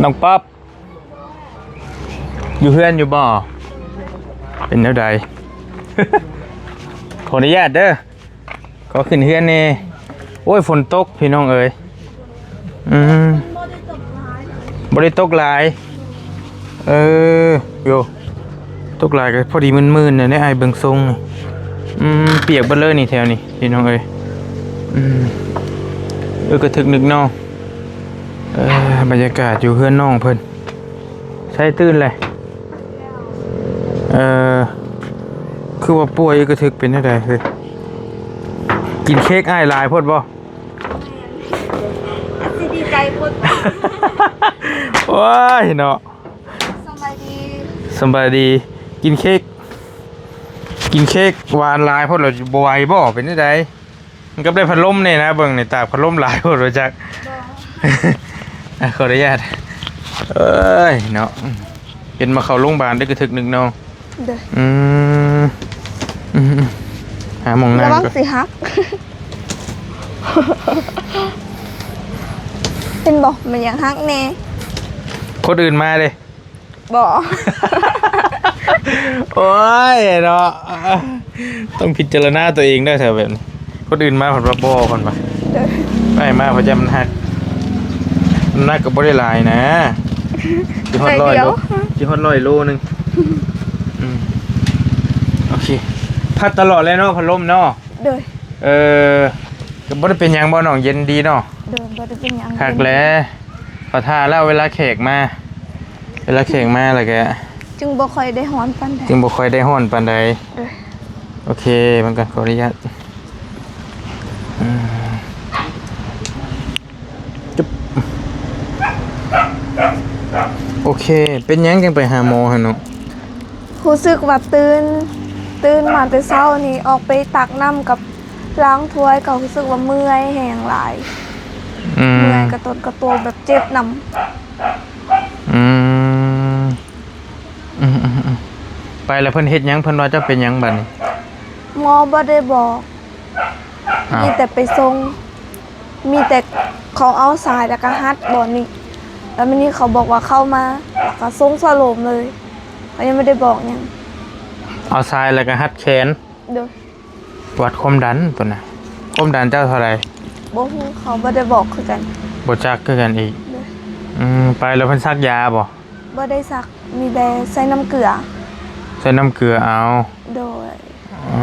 ນ້ອງປັອບ ຢູ່ເຮືອນຢູ່ບໍ່? ເປັນແນວໃດ? ຂໍອະນຸຍາດເດີ ຂໍຂຶ້ນເຮືອນແດ່. ໂອ້ຍ ຝົນຕົກພີ່ນ້ອງເອີຍ. ອືມ ບໍ່ໄດ້ຕົກຫຼາຍ. ເອີ ໂຢ ຕົກຫຼາຍກໍພໍດີມື່ນໆ ແນວນີ້ ອ້າຍເບິ່ງຊົງນີ້. ອືມ ປຽກເບິດເລີຍນີ້ແຖວນີ້ພີ່ນ້ອງເອີຍ. ອືມ ເອີ ກະທຶກນຶກນອງ. ເອີ ບັນຍາກາດຢູ່ເຮືອນນ້ອງເພິ່ນ. ໃສຕື່ນແຫຼະ? ເອີ ຄືວ່າປ່ວຍ ອຶກກະທຶກເປັນຈັ່ງໃດເຮີຍ? ກິນເຄັກອ້າຍຫຼາຍໂພດບໍ່? ແມ່ນ ຊິດີໃຈໂພດບໍ່? ໂອ້ຍເນາະ. ສະບາຍດີ ສະບາຍດີ. ກິນເຄັກ ກິນເຄັກຫວານຫຼາຍໂພດແລ້ວບໍ່ໄຫວບໍ່? ເປັນຈັ່ງໃດ? ມັນກໍໄດ້ພັດລົມແດ່ນະ ເບິ່ງນີ້ ຕາກພັດລົມຫຼາຍໂພດວ່າຈັກ. ບໍ່ ອ່ະ ຂໍອະນຸຍາດ. ເອີຍເນາະ ເຫັນມາເຂົ້າໂຮງບານໄດ້ກະທຶກນຶກນອງ. ເດີ ອືມ ອືມ ຫາໝ່ອງນັ່ງ ລະວັງ ກ່ອນ ຊິຫັກ. ເຫັນບໍ່ ມັນຍັງຫັກແນ່. ຄົນອື່ນມາເດ້. ບໍ່ ໂອ້ຍເນາະ ຕ້ອງພິຈາລະນາຕົວເອງເດີ ຖ້າແບບນີ້. ຄົນອື່ນມາເພິ່ນວ່າບໍ່ ເພິ່ນວ່າ ເດີ ໄປມາເພິ່ນຢ້ານມັນຫັກ. ນ້ຳໜັກກໍບໍ່ໄດ້ຫຼາຍນະ ຊິຮອດຮ້ອຍໂລ ໜ້ອຍດຽວ ຊິຮອດຮ້ອຍໂລໜຶ່ງ. ອືມ ໂອເຄ ພັດຕະຫຼອດເລີຍເນາະ ພັດລົມເນາະ. ໂດຍ ເອີ ກໍບໍ່ໄດ້ເປັນຫຍັງບໍ່ນ້ອງ ເຢັນດີເນາະ. ໂດຍ ບໍ່ໄດ້ເປັນຫຍັງ ຄັກແຫຼະ. ເປັນ ເຂົາຖ້າແລ້ວເວລາແຂກມາ ເວລາແຂກມາແລ້ວກະ ຈຶ່ງບໍ່ຄ່ອຍໄດ້ຮ້ອນປານໃດ ຈຶ່ງບໍ່ຄ່ອຍໄດ້ຮ້ອນປານໃດ. ໂດຍ ໂອເຄ ມັນກໍຂໍອະນຸຍາດ. ອືມ ຈຸບ ໂອເຄ ເປັນຫຍັງຈຶ່ງໄປຫາໝໍຫັ້ນເນາະ? ຮູ້ສຶກວ່າຕື່ນ ຕື່ນມາແຕ່ເຊົ້ານີ້ ອອກໄປຕັກນ້ຳກັບລ້າງຖ້ວຍ ກໍຮູ້ສຶກວ່າເມື່ອຍແຮງຫຼາຍ. ອືມ ເມື່ອຍກະຕົນກະຕົວ ແບບເຈັບນຳ. ອືມ ອືມໆໆ ໄປແລ້ວເພິ່ນເຮັດຫຍັງ? ເພິ່ນວ່າເຈົ້າເປັນຫຍັງບາດນີ້? ໝໍບໍ່ໄດ້ບອກ. ອ້າວ ມີແຕ່ໄປສົ່ງ ມີແຕ່ເຂົາເອົາຊາຍແລ້ວກະຮັດບ່ອນນີ້ ແລ້ວມື້ນີ້ເຂົາບອກວ່າເຂົ້າມາ ແລ້ວກະສົ່ງສະໂລມເລີຍ ເຂົາຍັງບໍ່ໄດ້ບອກຫຍັງ. ເອົາຊາຍແລ້ວກະຮັດແຂນ. ໂດຍ ວັດຄວາມດັນຕົວນະ. ຄວາມດັນເຈົ້າເທົ່າໃດ? ບໍ່ຮູ້ ເຂົາບໍ່ໄດ້ບອກຄືກັນ. ບໍ່ຈັກຄືກັນອີກ. ໂດຍ ອືມ ໄປແລ້ວເພິ່ນສັກຢາບໍ່? ບໍ່ໄດ້ສັກ ມີແຕ່ໃສ່ນ້ຳເກືອ. ໃສ່ນ້ຳເກືອເອົາ. ໂດຍ ອໍ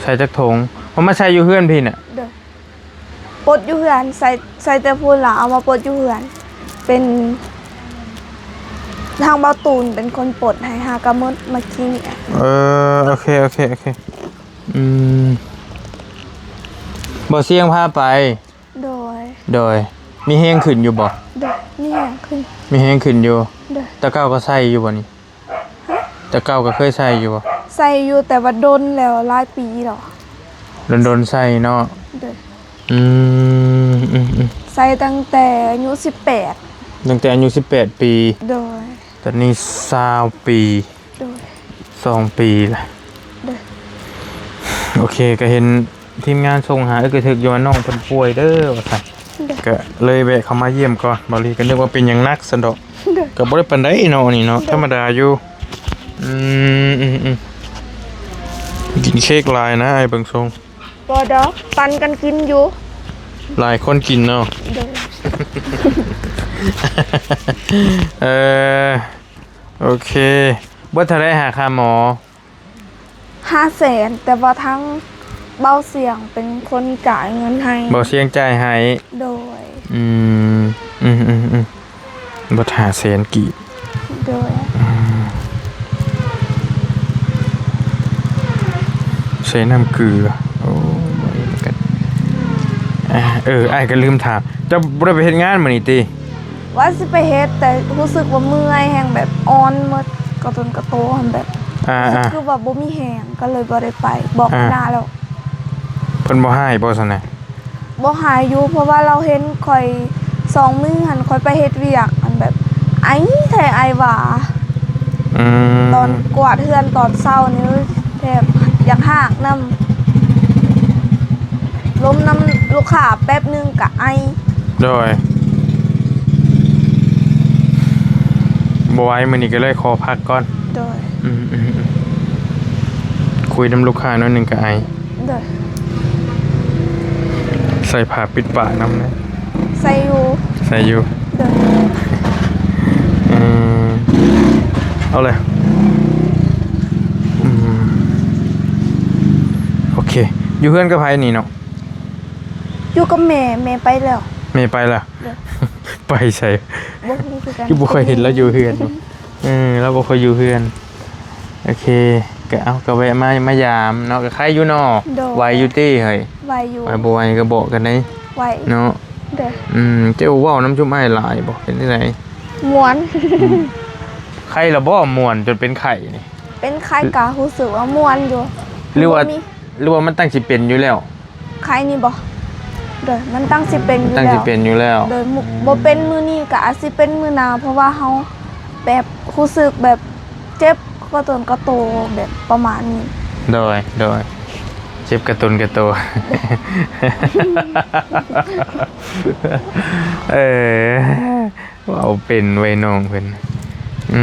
ໃສ່ຈັກຖົງ? ເອົາມາໃສ່ຢູ່ເຮືອນພີ້ນະ? ໂດຍ ປົດຢູ່ເຮືອນ ໃສ່ ໃສ່ແຕ່ພຸ້ນລະເອົາມາປົດຢູ່ເຮືອນ. ເປັນທາງເບົາຕູນເປັນຄົນປົດໃຫ້ ຫາກະໝົດມາກິນ. ເອີ ໂອເຄ ໂອເຄ ໂອເຄ. ອືມ ບໍ່ສ່ຽງພາໄປ. ໂດຍ ໂດຍ ມີແຮງຂຶ້ນຢູ່ບໍ່? ໂດຍ ມີແຮງຂຶ້ນ. ມີແຮງຂຶ້ນຢູ່. ໂດຍ ແຕ່ເກົ່າກໍໃສ່ຢູ່ບໍ່ນີ້? ຮະ? ແຕ່ເກົ່າກໍເຄີຍໃສ່ຢູ່ບໍ່? ໃສ່ຢູ່ ແຕ່ວ່າດົນແລ້ວ ຫຼາຍປີແລ້ວ. ດົນໆໃສ່ເນາະ. ໂດຍ ອືມ ອືມໆ ໃສ່ຕັ້ງແຕ່ອາຍຸສິບແປດ. ຕັ້ງແຕ່ອາຍຸສິບແປດປີ. ໂດຍ ຕອນນີ້ຊາວປີ. ໂດຍ ສອງປີລະ. ໂດຍ ໂອເຄ ກໍເຫັນທີມງານສົ່ງຫາເອື້ອຍກະເຖິກຢູ່ວ່ານ້ອງເພິ່ນປ່ວຍເດີວ່າຊັ້ນ. ໂດຍ ກໍເລີຍແວະເຂົ້າມາຢ້ຽມກ່ອນ. ບາວລີກໍນຶກວ່າເປັນຫຍັງໜັກຊັ້ນດອກ. ໂດຍ ກໍບໍ່ໄດ້ປານໃດເນາະ ອັນນີ້ເນາະ. ໂດຍ ທຳມະດາຢູ່. ອືມ ອືມ ອືມ ກິນເຄັກຫຼາຍນະ ອ້າຍເບິ່ງຊົງ. ບໍ່ດອກ ປັນກັນກິນຢູ່. ຫຼາຍຄົນກິນເນາະ. ໂດຍ ເອີ ໂອເຄ ເບິດເທົ່າໃດຫາຄ່າໝໍ? ຫ້າແສນ ແຕ່ວ່າທາງເບົາສຽງເປັນຄົນຈ່າຍເງິນໃຫ້. ເບົາສຽງຈ່າຍໃຫ້. ໂດຍ ອືມ ອືມໆໆ. ເບິດຫ້າແສນກີບ. ໂດຍ ອືມ ໃສ່ນ້ຳເກືອ. ໂອ້ຍ ເອີ ອ້າຍກໍລືມຖາມ ເຈົ້າບໍ່ໄດ້ໄປເຮັດງານມື້ນີ້ຕິ? ວ່າຊິໄປເຮັດ ແຕ່ຮູ້ສຶກວ່າເມື່ອຍແຮງ ແບບອ່ອນໝົດກະຕົນກະໂຕຫັ້ນ ແບບ ອ່າໆ ຮູ້ສຶກຄືວ່າບໍ່ມີແຮງ ກໍເລີຍບໍ່ໄດ້ໄປ. ບອກ ອ່າ ຫົວໜ້າແລ້ວ. ເພິ່ນບໍ່ຮ້າຍບໍ່ຊັ້ນນະ? ບໍ່ຮ້າຍຢູ່ ເພາະວ່າລາວເຫັນຂ້ອຍສອງມື້ຫັ້ນ ຂ້ອຍໄປເຮັດວຽກ ອັນແບບໄອແທ້ໄອຫວາ. ອືມ ຕອນກວາດເຮືອນຕອນເຊົ້ານີ້ ແທບຢາກຮາກນຳ ລົມນຳລູກຄ້າແປັບໜຶ່ງກະໄອ. ໂດຍ ບໍ່ໄຫວ ມື້ນີ້ກໍເລີຍຂໍພັກກ່ອນ. ໂດຍ. ອືມໆໆ ຄຸຍນຳລູກຄ້າໜ້ອຍໜຶ່ງກໍໄອ. ໂດຍ. ໃສ່ຜ້າປິດປາກນຳເດ້. ໃສ່ຢູ່. ໃສ່ຢູ່. ໂດຍ. ເອີ ເອົາເລີຍ. ອືມ ໂອເຄ. ຢູ່ເຮືອນກັບໃຜນີ້ເນາະ? ຢູ່ກັບແມ່. ແມ່ໄປແລ້ວ. ແມ່ໄປແລ້ວ. ໂດຍ. ໄປໃສ? ບໍ່ຮູ້ຄືກັນ. ຄືບໍ່ຄ່ອຍເຫັນລາວຢູ່ເຮືອນ. ເອີ ລາວບໍ່ຄ່ອຍຢູ່ເຮືອນ. ໂອເຄ ກະເອົາ ກະແວະມາ ມາຢາມເນາະ. ກະໄຄຢູ່ເນາະ. ໂດຍ. ໄຫວຢູ່ຕິເຮີ້ຍ? ໄຫວຢູ່. ໄຫວບໍ່ໄຫວກະບອກກັນເດ້. ໄຫວເນາະ. ໂດຍ. ອືມ ເຈົ້າເວົ້ານຳຊຸມອ້າຍຫຼາຍບໍ່? ເປັນຈັ່ງໃດ? ມ່ວນ. ອືມ ໄຄລະບໍ່? ມ່ວນຈົນເປັນໄຂ້ນີ້. ເປັນໄຂ້ກະຮູ້ສຶກວ່າມ່ວນຢູ່. ຫຼືວ່າ ຫຼືວ່າມັນຕັ້ງຊິເປັນຢູ່ແລ້ວ? ໄຂ້ນີ້ບໍ່? ໂດຍ ມັນຕັ້ງຊິເປັນຢູ່ແລ້ວ. ຕັ້ງຊິເປັນຢູ່ແລ້ວ. ໂດຍ ບໍ່ເປັນມື້ນີ້ກະອາດຊິເປັນມື້ໜ້າ ເພາະວ່າເຮົາແບບຮູ້ສຶກແບບເຈັບກະຕົນກະໂຕ ແບບປະມານນີ້. ໂດຍ ໂດຍ ເຈັບກະຕົນກະໂຕ. ເອີ ເວົ້າເປັນໄວນ້ອງເພິ່ນ. ອື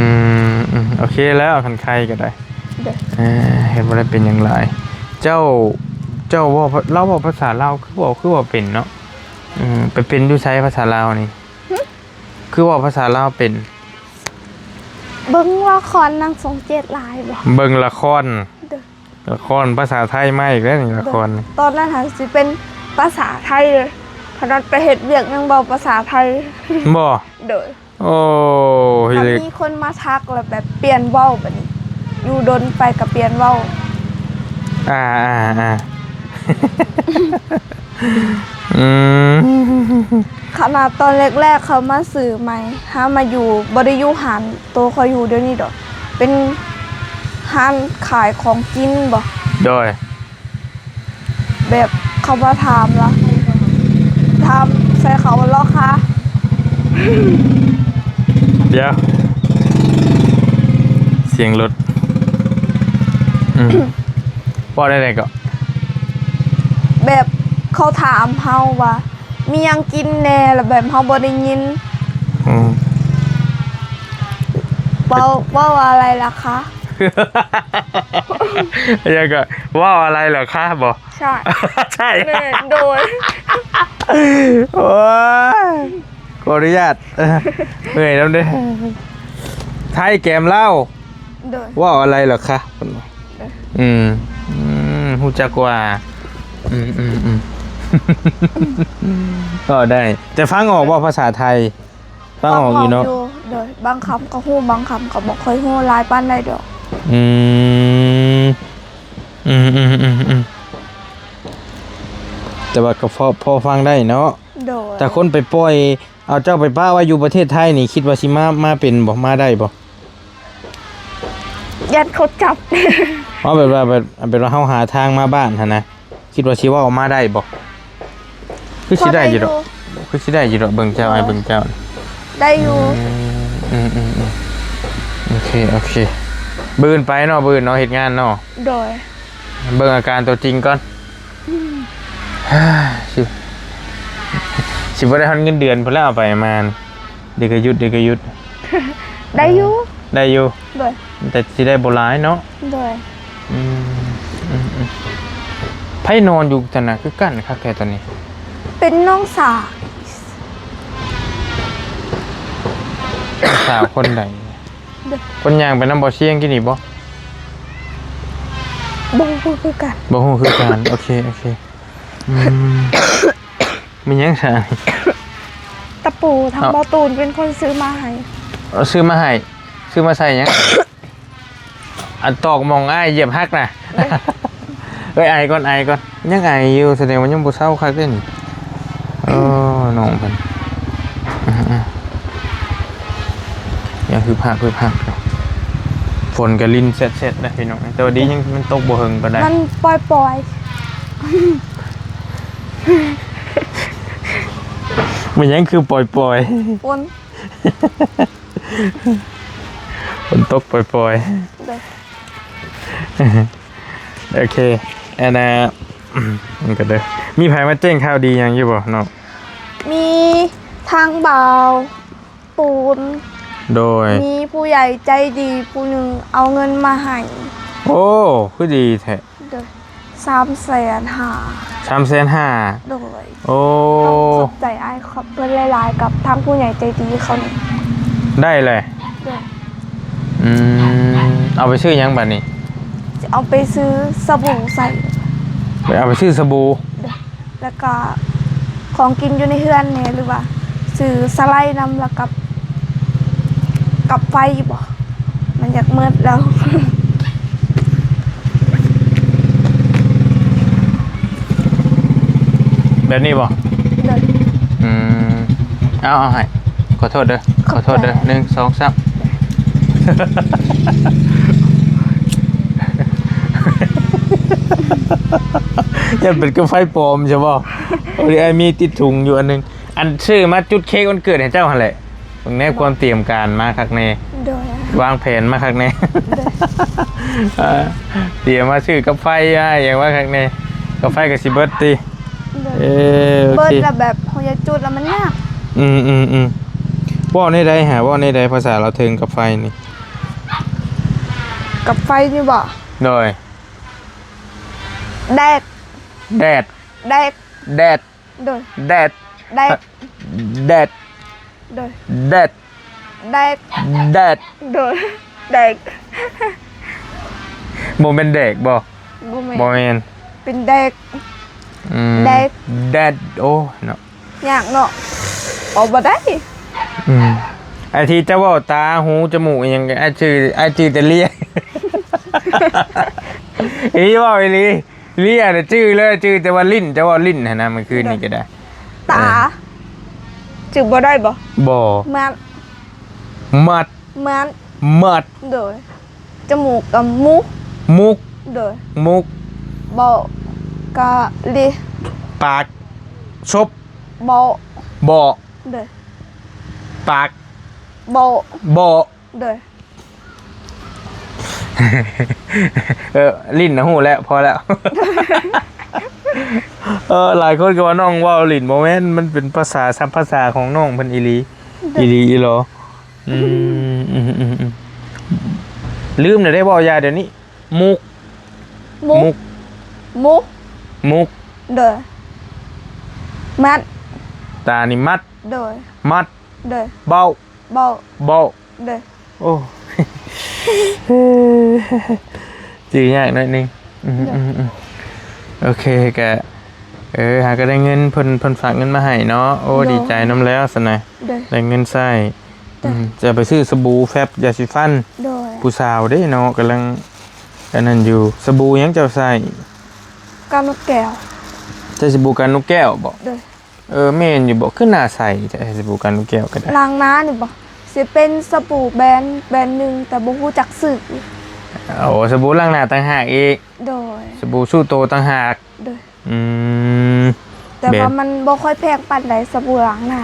ມ ອືມ ໂອເຄແລ້ວ ຄັນໄຄກໍໄດ້. ໂດຍ. ເອີ ເຮັດບໍ່ໄດ້ເປັນຫຍັງຫຼາຍ. ເຈົ້າ ເຈົ້າເວົ້າ ລາວເວົ້າພາສາລາວ ຄືເວົ້າ ຄືເວົ້າເປັນເນາະ. ອືມ ໄປເປັນຢູ່ໃສພາສາລາວນີ້? ຫຶ? ຄືເວົ້າພາສາລາວເປັນ? ເບິ່ງລະຄອນນຳຊ່ອງເຈັດຫຼາຍບໍ່? ເບິ່ງລະຄອນ. ໂດຍ. ລະຄອນພາສາໄທມາອີກແລ້ວນີ້ ລະຄອນ. ຕອນນັ້ນຫັ້ນຊິເປັນພາສາໄທເລີຍ ຂະໜາດໄປເຮັດວຽກຍັງເວົ້າພາສາໄທ. ບໍ່? ໂດຍ. ໂອ້ ຄັນມີຄົນມາທັກແລ້ວແບບປ່ຽນເວົ້າ ບາດນີ້ຢູ່ດົນໄປກໍປ່ຽນເວົ້າ. ອ່າໆໆ ອືມ ຂະໜາດຕອນແລກໆ ເຂົາມາຊື້ໃໝ່ ຫາມາຢູ່ ບໍ່ໄດ້ຢູ່ຮ້ານໂຕຂ້ອຍຢູ່ດຽວນີ້ດອກ ເປັນຮ້ານຂາຍຂອງກິນບໍ? ໂດຍ. ແບບເຂົາມາຖາມລະ ຖາມໃສ່ເຂົາລະຄະ. ດຽວ ສຽງລົດ. ອືມ ເວົ້າແນວໃດເກາະ? ແບບເຂົາຖາມເຮົາວ່າ ມີຫຍັງກິນແດ່ ລະແບບເຮົາບໍ່ໄດ້ຍິນ. ອືມ ເວົ້າ ເວົ້າອະໄລລະຄະ? ຫຍັງເກາະ? ເວົ້າອະໄລລະຄະບໍ? ໃຊ່ ໃຊ່ ແມ່ນ ໂດຍ. ໂອ້ຍ ຂໍອະນຸຍາດ ເມື່ອຍນຳເດ້. ໄທແກມລາວ. ໂດຍ. ເວົ້າອະໄລລະຄະ? ເພິ່ນວ່າ. ໂດຍ. ອືມ ອືມ ຮູ້ຈັກວ່າ ອືມ ອືມ ອືມ ເວົ້າໄດ້ ແຕ່ຟັງອອກບໍ່ພາສາໄທ? ຟັງອອກຢູ່ເນາະ. ໂດຍ ບາງຄຳກໍຮູ້ ບາງຄຳກໍບໍ່ຄ່ອຍຮູ້ຫຼາຍປານໃດດອກ. ອືມ ອືມໆໆໆ ແຕ່ວ່າກໍພໍ ພໍຟັງໄດ້ເນາະ. ໂດຍ. ແຕ່ຄົນໄປປ່ອຍ ເອົາເຈົ້າໄປປະໄວ້ຢູ່ປະເທດໄທນີ້ ຄິດວ່າຊິມາ ມາເປັນບໍ່? ມາໄດ້ບໍ່? ຢ້ານເຂົາຈັບ. ເອົາແບບວ່າ ແບບ ແບບວ່າເຮົາຫາທາງມາບ້ານຫັ້ນນະ ຄິດວ່າຊິເວົ້າມາໄດ້ບໍ່? ຄືຊິໄດ້ຢູ່ດອກ ພໍໄດ້ຢູ່ ຄືຊິໄດ້ຢູ່ດອກ ເບິ່ງເຈົ້າ ໂດຍ ອ້າຍເບິ່ງເຈົ້າ ໄດ້ຢູ່. ອືມ ອືມໆໆ ໂອເຄ ໂອເຄ ມື້ອື່ນໄປເນາະ ມື້ອື່ນເນາະ ເຮັດງານເນາະ. ໂດຍ. ເບິ່ງອາການຕົວຈິງກ່ອນ. ອືມ ຊິ ຊິບໍ່ໄດ້ຮອດເງິນເດືອນພຸ້ນແລ້ວ ເອົາໄປມາ ເດກະຢຸດ ເດກະຢຸດ. ໄດ້ຢູ່ ໄດ້ຢູ່. ໂດຍ. ແຕ່ຊິໄດ້ບໍ່ຫຼາຍເນາະ. ໂດຍ. ອືມ ອືມ ອືມ ໃຜນອນຢູ່ຊັ້ນນະ ຄືກັ້ນຄັກແທ້ຕອນນີ້? ເປັນນ້ອງສາວ. ນ້ອງສາວຄົນໃດ? ໂດຍ. ຄົນຍ່າງໄປນຳບໍ່ຊຽງກີ້ນີ້ບໍ່? ບໍ່ຮູ້ຄືກັນ. ບໍ່ຮູ້ຄືກັນ. ໂອເຄ ໂອເຄ. ອືມ ແມ່ນຫຍັງຊະ? ຕະປູ ທາງ ເອົ້າ ບໍ່ຕູນເປັນຄົນຊື້ມາໃຫ້. ເອົາ ຊື້ມາໃຫ້? ຊື້ມາໃສ່ຫຍັງ? ອັນຕອກໝ່ອງອ້າຍຢຽບຫັກນະ. ເອີຍ ໄອກ່ອນ ໄອກ່ອນ. ຍັງໄອຢູ່ ສະແດງວ່າຍັງບໍ່ເຊົາຄັກເດ້ນີ້. ໂອ້ ນ້ອງເພິ່ນ ອືມໆ ຍັງຮຶບຮັກ ຮຶບຮັກຢູ່. ຝົນກໍລິນແຊດໆ ນະພີ່ນ້ອງ ແຕ່ວ່າດີຍັງມັນຕົກບໍ່ເຫິງປານໃດ ມັນປ່ອຍໆ. ມັນຫຍັງຄືປ່ອຍໆ? ຝົນ ຝົນຕົກປ່ອຍໆ. ໂດຍ. ໂອເຄ ອັນນ່າ ມັນກໍເດີ ມີໃຜມາແຈ້ງຂ່າວດີຫຍັງຢູ່ບໍ່ນ້ອງ? ມີທາງບ່າວ ຕູນ ໂດຍ ມີຜູ້ໃຫຍ່ໃຈດີຜູ້ໜຶ່ງເອົາເງິນມາໃຫ້. ໂອ້ ຄືດີແທ້. ໂດຍ ສາມແສນຫ້າ. ສາມແສນຫ້າ. ໂດຍ ໂອ້ ຕ້ອງຂອບໃຈອ້າຍເພິ່ນຫຼາຍໆ ກັບທາງຜູ້ໃຫຍ່ໃຈດີເຂົານີ້. ໄດ້ແຫຼະ. ໂດຍ ອືມ ເອົາໄປຊື້ຫຍັງບາດນີ້? ຊິເອົາໄປຊື້ສະບູໃຊ້. ໄປ ເອົາໄປຊື້ສະບູ. ໂດຍ ແລ້ວກໍຂອງກິນຢູ່ໃນເຮືອນແດ່ ຫຼືວ່າຊື້ສາຫຼ່າຍນຳ ແລ້ວກັບ ກັບໄຟບໍ? ມັນຢາກໝົດແລ້ວ. ແບບນີ້ບໍ? ໂດຍ ອືມ ເອົາ ເອົາໃຫ້ ຂໍໂທດເດີ ຂໍໂທດເດີ ໜຶ່ງ ສອງ ສາມ ຢ້ານເປັນກາໄຟປອມໃຊ່ບໍ່? ໂອ້ຍ ອ້າຍມີຕິດຖົງຢູ່ອັນໜຶ່ງ ອັນຊື້ມາຈຸດເຄ້ກວັນເກີດໃຫ້ເຈົ້າຫັ້ນແຫຼະ. ເບິ່ງແນ່ ຄວາມຕຽມການມາຄັກແນ່. ໂດຍ ວາງແຜນມາຄັກແນ່. ໂດຍ ເອີ ຕຽມມາຊື້ກາໄຟ ອາ ຫຍັງມາຄັກແນ່. ກາໄຟກໍຊິເບິດຕິ? ໂດຍ ເອີ ໂອເຄ ເບິດລະແບບເຮົາຢາກຈຸດລະມັນຍາກ. ອືມໆໆ ເວົ້າແນວໃດຫາ ເວົ້າແນວໃດ ພາສາລາວເທິງ ກາໄຟນີ້? ກາໄຟນີ້ບໍ? ໂດຍ ແດກ ແດດ ແດກ ແດດ ແດດ ໂດຍ ແດດ ແດດ ໂດຍ ແດດ ແດກ ແດດ ໂດຍ ແດກ ບໍ່ແມ່ນແດກບໍ່? ບໍ່ແມ່ນ ບໍ່ແມ່ນ ເປັນແດກ ອືມ ແດກ ແດດ ໂອ້ ເນາະ ຍາກເນາະ ເວົ້າບໍ່ໄດ້. ອືມ ໄອ້ທີ່ເຈົ້າເວົ້າຕາ ຫູ ຈະມູກ ອີ່ຫຍັງ ອ້າຍຈື່ ອ້າຍຈື່ແຕ່ເລຍ. ອີ່ ເວົ້າອີ່ຫຼີ. ເລຍນະຈື່ເລີຍ ຈື່ແຕ່ວ່າຫຼິ້ນ ເຈົ້າເວົ້າຫຼິ້ນຫັ້ນນະ ມື້ຄືນນີ້ກໍໄດ້. ຕາ ເອີ ຈື່ບໍ່ໄດ້ບໍ່? ບໍ່ ມັດ ມັດ ມັດ ມັດ ໂດຍ ຈະມູກກະມຸກ ມຸກ ໂດຍ ມຸກ ເບົາະກະລິ ປາກ ສົບ ເບົາະ ເບາະ ໂດຍ ປາກ ເບົາະ ເບາະ ໂດຍ ເອີ ຫຼິ້ນນະຮູ້ແລ້ວ ພໍແລ້ວ. ເອີ ຫຼາຍຄົນກໍວ່ານ້ອງເວົ້າຫຼິ້ນ ບໍ່ແມ່ນ ມັນເປັນພາສາ ສຳພາສາຂອງນ້ອງເພິ່ນອີ່ຫຼີ ໂດຍ ອີ່ຫຼີອີ່ຫຼໍ. ອືມ ອືມ ອືມ ອືມ ລືມແລ້ວເດ້ ເວົ້າຢ່າດຽວນີ້. ມຸກ ມຸກ ມຸກ ມຸກ ມຸກ ໂດຍ ມັດ ຕານີ້ມັດ ໂດຍ ມັດ ໂດຍ ເບົາ ເບົາ ເບົາ ໂດຍ ໂອ້ ຈື່ຍາກໜ້ອຍໜຶ່ງ. ອືມ ໂດຍ ອືມ ອືມ ໂອເຄ ກະ ເອີ ຫາກໍໄດ້ເງິນ ເພິ່ນ ເພິ່ນຝາກເງິນມາໃຫ້ເນາະ. ໂອ້ ໂດຍ ດີໃຈນຳແລ້ວຊັ້ນນະ ໂດຍ ໄດ້ເງິນໃຊ້. ໂດຍ ອືມ ຈະໄປຊື້ສະບູ ແຟບ ຢາສີຟັນ ໂດຍ ຜູ້ສາວເດ້ເນາະ ກຳລັງອັນນັ້ນຢູ່. ສະບູຫຍັງເຈົ້າໃຊ້? ການນົກແກ້ວ. ໃຊ້ສະບູການນົກແກ້ວບໍ? ໂດຍ ເອີ ແມ່ນຢູ່ບໍ? ຄືໜ້າໃສແທ້ ສະບູການນົກແກ້ວກໍໄດ້. ລ້າງໜ້ານີ້ບໍ? ຊິເປັນສະບູແບຣນ ແບຣນໜຶ່ງ ແຕ່ບໍ່ຮູ້ຈັກຊື່. ໂອ້ ສະບູລ້າງໜ້າຕ່າງຫາກອີກ. ໂດຍ ສະບູຊູ້ໂຕຕ່າງຫາກ. ໂດຍ ອືມ ແຕ່ວ່າ ແບບ ມັນບໍ່ຄ່ອຍແພງປານໃດ ສະບູລ້າງໜ້າ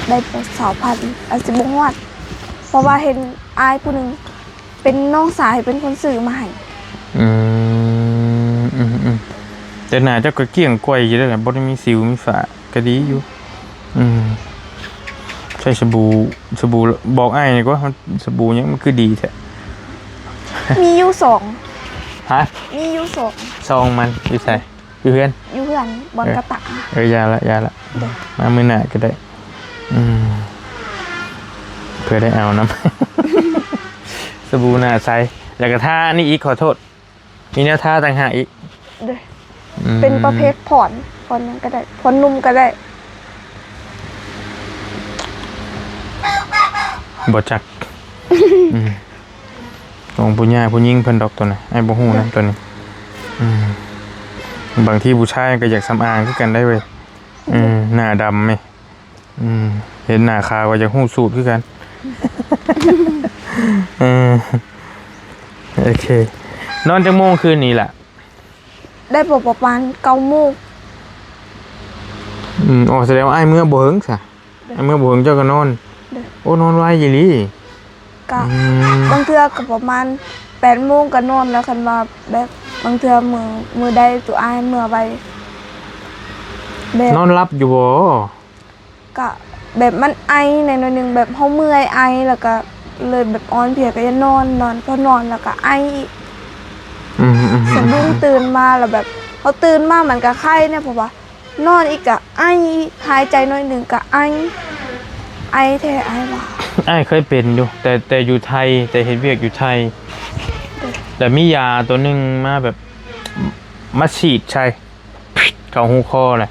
ໄດ້ປະມານຊາວພັນ ອາດຊິບໍ່ຮອດ ເພາະວ່າເຫັນອ້າຍຜູ້ໜຶ່ງ ເປັນນ້ອງຊາຍເປັນຄົນຊື້ມາໃຫ້. ອືມ ອືມ ອືມ ແຕ່ໜ້າເຈົ້າກໍກ້ຽງກວາຍຢູ່ເດ້ ບໍ່ໄດ້ມີສິວມີຝ້າ ກໍດີຢູ່. ອືມ ໃຊ້ສະບູ ສະບູ ບອກອ້າຍແດ່ກວ່າ ມັນສະບູຫຍັງມັນຄືດີແທ້? ມີຢູ່ສອງ. ຮະ? ມີຢູ່ສອງ. ຊອງມັນຢູ່ໃສ? ຢູ່ເຮືອນ? ຢູ່ເຮືອນ ບ່ອນ ເອີ ກະຕັກ. ເອີ ຢ່າລະ ຢ່າລະ ໂດຍ ມາມື້ໜ້າກໍໄດ້. ອືມ ເພື່ອໄດ້ເອົານຳ ສະບູໜ້າໃສ ແລ້ວກໍທາອັນນີ້ອີກ ຂໍໂທດ. ມີແນວທາຕ່າງຫາກອີກ. ໂດຍ ອືມ ເປັນປະເພດຜ່ອນ ຜ່ອນຫຍັງກໍໄດ້ ຜ່ອນນຸ່ມກໍໄດ້. ບໍ່ຈັກ ອືມ ຂອງຜູ້ຍ່າຜູ້ຍິງເພິ່ນດອກໂຕນັ້ນ ອ້າຍບໍ່ຮູ້ນຳໂຕນີ້. ອືມ ບາງທີຜູ້ຊາຍກໍຢາກສຳອາງຄືກັນໄດ໋ເວີຍ. ອືມ ໜ້າດຳແມ ອືມ ເຫັນໜ້າຂາວກໍຢາກຮູ້ສູດຄືກັນ. ເອີ ໂອເຄ ນອນຈັກໂມງຄືນນີ້ລະ? ໄດ້ບໍ່ປະມານເກົ້າໂມງ. ອືມ ອໍ ສະແດງວ່າອ້າຍເມືອບໍ່ເຫິງຊະ. ໂດຍ ອ້າຍເມືອບໍ່ເຫິງເຈົ້າກໍນອນ. ໂດຍ ໂອ້ ນອນໄວອີ່ຫຼີ. ກະ ອືມ ບາງເທື່ອກໍປະມານແປດໂມງກໍນອນແລ້ວ ຄັນວ່າແບບບາງເທື່ອມື້ ມື້ໃດໂຕອ້າຍເມືອໄວ ແບບ ນອນຫຼັບຢູ່ບໍ່? ກະ ແບບມັນໄອແດ່ໜ້ອຍໜຶ່ງ ແບບເຮົາເມື່ອຍໄອ ແລ້ວກະເລີຍແບບອ່ອນເພຍ ກະຢາກນອນ ນອນ ພໍນອນແລ້ວກະໄອອີກ ອືມໆໆໆ ສະດຸ້ງຕື່ນມາແລ້ວແບບເຮົາຕື່ນມາມັນກະໄຄແດ່ ເພາະວ່ານອນອີກກະໄອ ຫາຍໃຈໜ້ອຍໜຶ່ງກະໄອ ໄອແທ້ ໄອວ່າ. ອ້າຍເຄີຍເປັນຢູ່ ແຕ່ ແຕ່ຢູ່ໄທ ແຕ່ເຮັດວຽກຢູ່ໄທ ແລ້ວມີຢາໂຕໜຶ່ງມາແບບ ມາສີດໃສ່ ເຂົ້າຫູຄໍແຫຼະ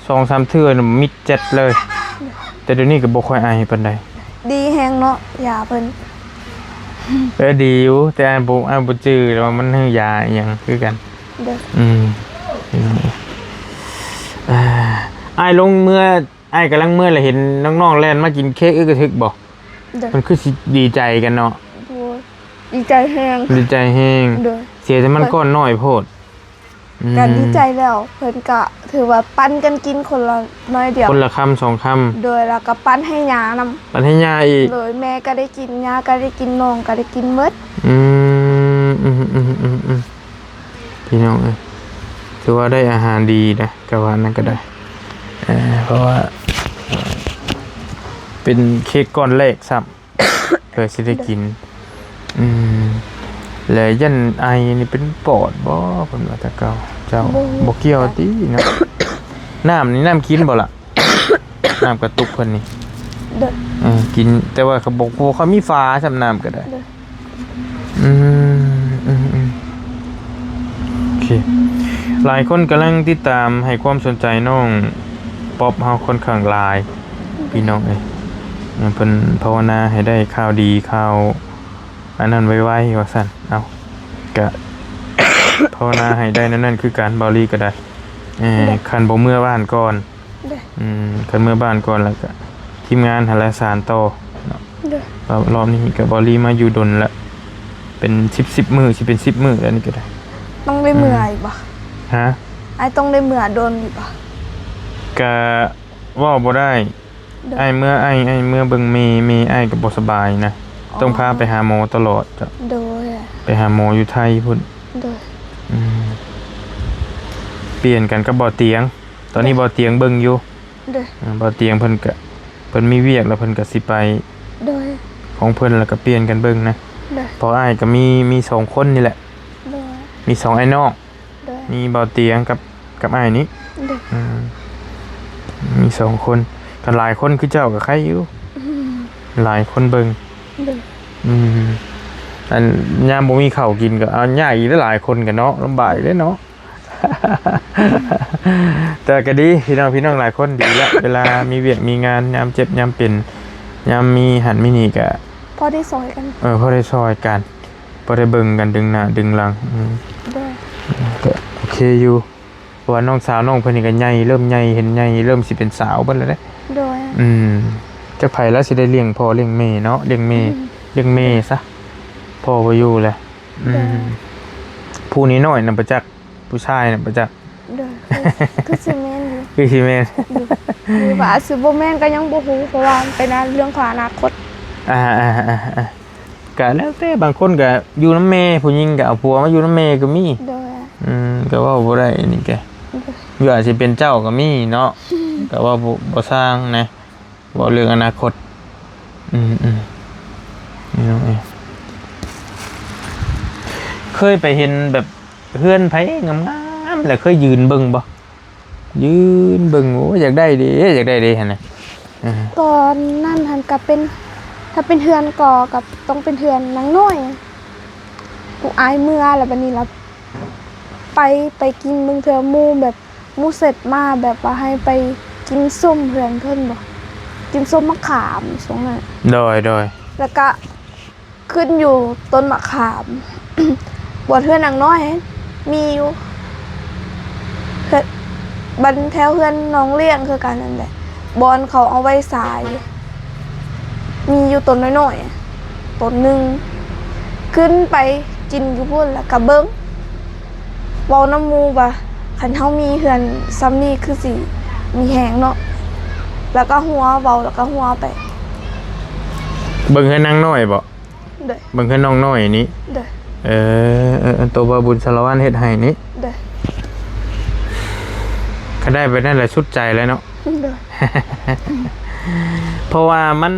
ສອງສາມເທື່ອນີ້ມິດແຈັດເລີຍ ແຕ່ດຽວນີ້ກໍບໍ່ຄ່ອຍໄອປານໃດ. ດີແຮງເນາະ ຢາເພິ່ນ. ເອີ ດີຢູ່ ແຕ່ອ້າຍບໍ່ ອ້າຍບໍ່ຈື່ວ່າມັນຄືຢາອີ່ຫຍັງຄືກັນ. ອືມ ອ້າຍລົງເມືອ ອ້າຍກຳລັງເມືອ ແລ້ວເຫັນນ້ອງໆແລ່ນມາກິນເຄ້ກອຶກກະທຶກບໍ່? ເພິ່ນຄືຊິດີໃຈກັນເນາະ. ໂດຍ ດີໃຈແຮງ ດີໃຈແຮງ. ໂດຍ ເສຍແຕ່ມັນກ້ອນນ້ອຍໂພດ. ອືມ ກະດີໃຈແລ້ວ ເພິ່ນກະຖືວ່າປັນກັນກິນຄົນລະໜ້ອຍດຽວ ຄົນລະຄຳສອງຄຳ. ໂດຍ ແລ້ວກະປັນໃຫ້ຍ່ານຳ ປັນໃຫ້ຍ່າອີກ. ໂດຍ ແມ່ກະໄດ້ກິນ ຍ່າກະໄດ້ກິນ ນ້ອງກະໄດ້ກິນໝົດ. ອືມ ອືມໆໆໆ ພີ່ນ້ອງເອີຍ ຖືວ່າໄດ້ອາຫານດີນະ ກະວ່ານັ້ນກະໄດ້ ເອີ ເພາະວ່າເປັນເຄ້ກກ້ອນແລກຊ້ຳ ເພື່ອຊິໄດ້ກິນ. ອືມ ແລະ ຢ້ານໄອນີ້ເປັນປອດບໍ່ ເພິ່ນວ່າແຕ່ເກົ່າ. ເຈົ້າ ບໍ່ ບໍ່ກ່ຽວຕິເນາະ. ນ້ຳນີ້ນ້ຳກິນບໍ່ລະ? ນ້ຳກະຕຸກເພິ່ນນີ້. ໂດຍ ເອີ ກິນ ແຕ່ວ່າກະບໍ່ ບໍ່ຄ່ອຍມີຝາຊ້ຳ ນ້ຳກະໄດ້. ໂດຍ ອືມ ອືມໆ ໂອເຄ ຫຼາຍຄົນກຳລັງຕິດຕາມໃຫ້ຄວາມສົນໃຈນ້ອງປັອບເຮົາຄ່ອນຂ້າງຫຼາຍ ພີ່ນ້ອງເອີຍ. ເພິ່ນພາວະນາໃຫ້ໄດ້ຂ່າວດີ ຂ່າວອັນນັ້ນໄວໆ ວ່າຊັ້ນ. ເອົ້າ ກະພາວະນາໃຫ້ໄດ້ແນວນັ້ນຄືກັນ ເບົາລີກະໄດ້. ເອີ ຄັນບໍ່ເມືອບ້ານກ່ອນ ໂດຍ ອືມ ຄັນເມືອບ້ານກ່ອນແລ້ວກະທີມງານຫັ້ນແຫຼະສານຕໍ່ເນາະ. ໂດຍ ລອບ ລອບນີ້ກະເບົາລີມາຢູ່ດົນລະ ເປັນສິບ ສິບມື້ ຊິເປັນສິບມື້ແລ້ວນີ້ກະໄດ້. ຕ້ອງໄດ້ເມືອອີກບໍ່? ຮະ? ອ້າຍຕ້ອງໄດ້ເມືອດົນອີກບໍ່? ກະເວົ້າບໍ່ໄດ້. ໂດຍ ອ້າຍເມືອ ອ້າຍ ອ້າຍເມືອເບິ່ງແມ່ ແມ່ອ້າຍກະບໍ່ສະບາຍນະ. ອໍ ຕ້ອງພາໄປຫາໝໍຕະຫຼອດ. ໂດຍ ໄປຫາໝໍຢູ່ໄທພຸ້ນ. ໂດຍ ອືມ ປ່ຽນກັນກັບບໍ່ຕຽງ. ຕອນນີ້ບໍ່ຕຽງເບິ່ງຢູ່. ໂດຍ ເອີ ບໍ່ຕຽງເພິ່ນກະ ເພິ່ນມີວຽກແລ້ວເພິ່ນກະຊິໄປ. ໂດຍ ຂອງເພິ່ນ ແລ້ວກະປ່ຽນກັນເບິ່ງນະ. ໂດຍ ເພາະອ້າຍກະມີ ມີສອງຄົນນີ້ແຫຼະ. ໂດຍ ມີສອງອ້າຍນ້ອງ. ໂດຍ ມີບໍ່ຕຽງກັບ ກັບອ້າຍນີ້. ໂດຍ ອືມ ມີສອງຄົນ ຄັນຫຼາຍຄົນຄືເຈົ້າກະໄຄຢູ່. ອືມ ຫຼາຍຄົນເບິ່ງ. ໂດຍ ອືມ ອັນຍາມບໍ່ມີເຂົ້າກິນກະ ເອົາ ຍາກອີກເດ້ ຫຼາຍຄົນກະເນາະ ລຳບາກເດ້ເນາະ. ແຕ່ກະດີ ພີ່ນ້ອງ ພີ່ນ້ອງຫຼາຍຄົນດີລະ ເວລາມີວຽກມີງານ ຍາມເຈັບຍາມເປັນ ຍາມມີຫັ້ນມີນີ້ກະ ພໍໄດ້ຊ່ອຍກັນ. ເອີ ພໍໄດ້ຊ່ອຍກັນ ພໍໄດ້ເບິ່ງກັນ ດຶງໜ້າດຶງຫຼັງ. ອືມ ໂດຍ ກະໂອເຄຢູ່ ເພາະວ່ານ້ອງສາວນ້ອງເພິ່ນນີ້ກະໃຫຍ່ ເລີ່ມໃຫຍ່ ເຫັນໃຫຍ່ ເລີ່ມຊິເປັນສາວເບິດແລ້ວເດ້. ໂດຍ ອືມ ຈັກໃຜລະຊິໄດ້ລ້ຽງພໍ່ລ້ຽງແມ່ເນາະ ລ້ຽງແມ່ ອືມ ລ້ຽງແມ່ຊະ ພໍ່ບໍ່ຢູ່ແລ້ວ. ອືມ ໂດຍ ຜູ້ນ້ອຍໆນະບໍ່ຈັກ ຜູ້ຊາຍນະບໍ່ຈັກ. ໂດຍ ຄື ຄືຊິແມ່ນຢູ່ ຄືຊິແມ່ນຢູ່ ຫຼືວ່າອາດຊິບໍ່ແມ່ນກະຍັງບໍ່ຮູ້ ເພາະວ່າມັນເປັນເລື່ອງຂອງອະນາຄົດ. ອ່າ ກະແລ້ວແຕ່ ບາງຄົນກະຢູ່ນຳແມ່ ຜູ້ຍິງກະເອົາຜົວມາຢູ່ນຳແມ່ກະມີ. ໂດຍ ອືມ ກະເວົ້າບໍ່ໄດ້ອັນນີ້ກະ ໂດຍ ຢູ່ອາດຊິເປັນເຈົ້າກະມີເນາະ. ກະເວົ້າບໍ່ ບໍ່ຊ່າງນະ ເວົ້າເລື່ອງອະນາຄົດ. ອືມໆ ນີ້ນ້ອງເອີຍ ເຄີຍໄປເຫັນແບບເຮືອນໃຜງາມໆ ແລ້ວເຄີຍຢືນເບິ່ງບໍ່? ຢືນເບິ່ງ ໂອ້ ຢາກໄດ້ເດ້ ຢາກໄດ້ເດ້ຫັ້ນນະ. ເອີ ຕອນນັ້ນຫັ້ນກະເປັນ ຖ້າເປັນເຮືອນກໍ ກໍຕ້ອງເປັນເຮືອນນາງນ້ອຍ ຜູ້ອ້າຍເມືອ ແລ້ວບາດນີ້ລະໄປ ໄປກິນເບິ່ງເທື່ອ ໝູ່ແບບ ໝູ່ເຊັດມາແບບວ່າໃຫ້ໄປກິນສົ້ມເຮືອນເພິ່ນບໍ ກິນສົ້ມໝາກຂາມຊ່ວງນັ້ນ. ໂດຍໆ ແລ້ວກະຂຶ້ນຢູ່ຕົ້ນໝາກຂາມ ບ່ອນເຮືອນນາງນ້ອຍຫັ້ນມີຢູ່ ເຮືອນ ບ້ານແຖວເຮືອນນ້ອງລ້ຽງຄືກັນນັ້ນແຫຼະ ບ່ອນເຂົາເອົາໄວ້ສາຍ ມີຢູ່ຕົ້ນນ້ອຍໆ ຕົ້ນໜຶ່ງ ຂຶ້ນໄປກິນຢູ່ພຸ້ນ ແລ້ວກະເບິ່ງ ເວົ້ານຳໝູ່ວ່າ ຄັນເຮົາມີເຮືອນຊ່ຳນີ້ຄືຊິມີແຮງເນາະ ແລ້ວກະຫົວ ເວົ້າແລ້ວກະຫົວໄປ. ເບິ່ງເຮືອນນາງນ້ອຍບໍ? ໂດຍ ເບິ່ງເຮືອນນ້ອງນ້ອຍນີ້. ໂດຍ ເອີ ເອີ ໂຕບ່າວບຸນສາລະວັນເຮັດໃຫ້ນີ້. ໂດຍ ຄັນໄດ້ແບບນັ້ນລະສຸດໃຈແລ້ວເນາະ. ໂດຍ ເພາະວ່າມັນ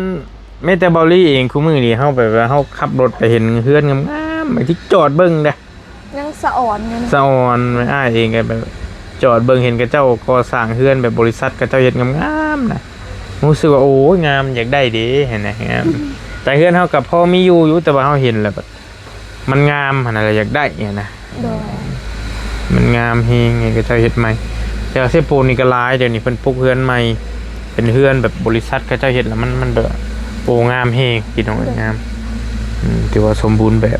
ແມ້ແຕ່ເບົາລີເອງ ຄູ່ມື້ນີ້ເຮົາແບບວ່າເຮົາຂັບລົດໄປເຫັນເຮືອນງາມໆ ບາງທີຈອດເບິ່ງເດ້ ຍັງສະອອນຢູ່ນະ ສະອອນ. ອ້າຍເອງກໍແບບຈອດເບິ່ງ ເຫັນເຂົາເຈົ້າກໍ່ສ້າງເຮືອນ ແບບບໍລິສັດເຂົາເຈົ້າເຮັດງາມໆນະ ຮູ້ສຶກວ່າ ໂອ້ຍ ງາມ ຢາກໄດ້ເດ້ຫັ້ນນະ ງາມ. ແຕ່ເຮືອນເຮົາກໍພໍມີຢູ່ຢູ່ ແຕ່ວ່າເຮົາເຫັນແລ້ວແບບ ມັນງາມຫັ້ນນະ ແລ້ວຢາກໄດ້ຫັ້ນນະ ໂດຍ ມັນງາມແຮງ ເຂົາເຈົ້າເຮັດໃໝ່. ແຕ່ວ່າເຊໂປນນີ້ກໍຫຼາຍ ດຽວນີ້ເພິ່ນປຸກເຮືອນໃໝ່ ເປັນເຮືອນແບບບໍລິສັດເຂົາເຈົ້າເຮັດ ແລ້ວມັນ ມັນແບບ ໂອ້ ງາມແຮງ ພີ່ນ້ອງເອີຍ ໂດຍ ງາມ ອືມ ຖືວ່າສົມບູນແບບ.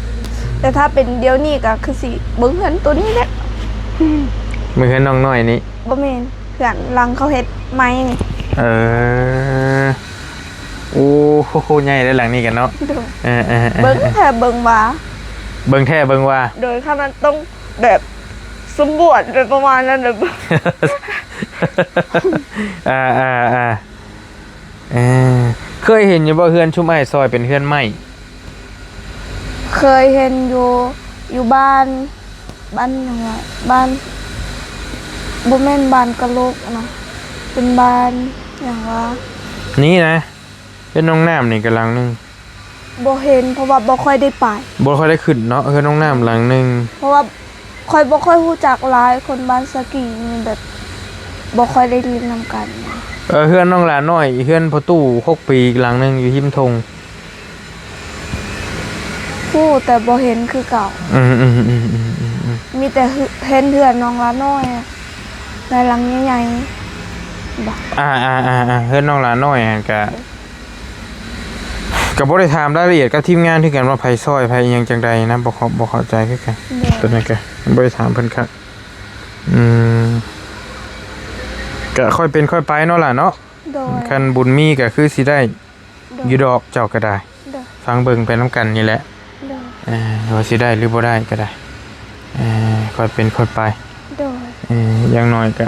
ແຕ່ຖ້າເປັນດຽວນີ້ກໍຄືຊິເບິ່ງເຮືອນໂຕນີ້ແຫຼະ. ເບິ່ງເຮືອນນ້ອງນ້ອຍນີ້ ບໍ່ແມ່ນ ເຮືອນຫຼັງເຂົາເຮັດໃໝ່ນີ້. ເອີ ໂອ້ໂຫ ໃຫຍ່ເດ້ຫຼັງນີ້ກັນເນາະ. ໂດຍ ເອີໆໆໆ ເບິ່ງແທ້ເບິ່ງວ່າ ເບິ່ງແທ້ເບິ່ງວ່າ ໂດຍ ຄັນມັນຕ້ອງແບບສົມບວນ ແບບປະມານນັ້ນແຫຼະ. ອ່າໆໆ ເອີ ເຄີຍເຫັນຢູ່ບໍ່ ເຮືອນຊຸມອ້າຍຊອຍເປັນເຮືອນໄມ້? ເຄີຍເຫັນຢູ່ ຢູ່ບ້ານ ບ້ານຫຍັງວະ ບ້ານ ບໍ່ແມ່ນບ້ານກະໂຫຼກນະ ເປັນບ້ານຫຍັງວະ ນີ້ນະ ເຮືອນນ້ອງນ້ຳນີ້ກະຫຼັງໜຶ່ງ. ບໍ່ເຫັນ ເພາະວ່າບໍ່ຄ່ອຍໄດ້ໄປ ບໍ່ຄ່ອຍໄດ້ຂຶ້ນເນາະ ເຮືອນນ້ອງນ້ຳຫຼັງໜຶ່ງ. ເພາະວ່າຂ້ອຍບໍ່ຄ່ອຍຮູ້ຈັກຫຼາຍ ຄົນບ້ານສະກີນີ້ແບບບໍ່ຄ່ອຍໄດ້ຫຼິ້ນນຳກັນ. ເອີ ເຮືອນນ້ອງຫຼ້ານ້ອຍ ເຮືອນພໍ່ຕູ້ຫົກປີ ອີກຫຼັງໜຶ່ງຢູ່ຮິມທົ່ງ. ຮູ້ ແຕ່ບໍ່ເຫັນຄືເກົ່າ. ອືມໆໆໆໆໆ ມີແຕ່ເຮືອນ ເຫັນເຮືອນນ້ອງຫຼ້ານ້ອຍ ໃນຫຼັງໃຫຍ່ໆ ບໍ່? ອ່າໆໆໆ ເຮືອນນ້ອງຫຼ້ານ້ອຍຫັ້ນກະ ກະບໍ່ໄດ້ຖາມລາຍລະອຽດກັບທີມງານຄືກັນວ່າໃຜຊ່ອຍໃຜອີ່ຫຍັງຈັ່ງໃດນະ ບໍ່ເຂົ້າ ບໍ່ເຂົ້າໃຈຄືກັນ. ໂດຍ ໂຕນັ້ນກະບໍ່ໄດ້ຖາມເພິ່ນຄັກ. ອືມ ກະຄ່ອຍເປັນຄ່ອຍໄປເນາະຫຼ້າເນາະ. ໂດຍ ຄັນບຸນມີກະຄືຊິໄດ້ ໂດຍ ຢູ່ດອກ ເຈົ້າກໍໄດ້. ໂດຍ ຟັງເບິ່ງໄປນຳກັນນີ້ແຫຼະ. ໂດຍ ເອີ ວ່າຊິໄດ້ຫຼືບໍ່ໄດ້ກໍໄດ້ ເອີ ຄ່ອຍເປັນຄ່ອຍໄປ. ໂດຍ ເອີ ຢ່າງໜ້ອຍກໍ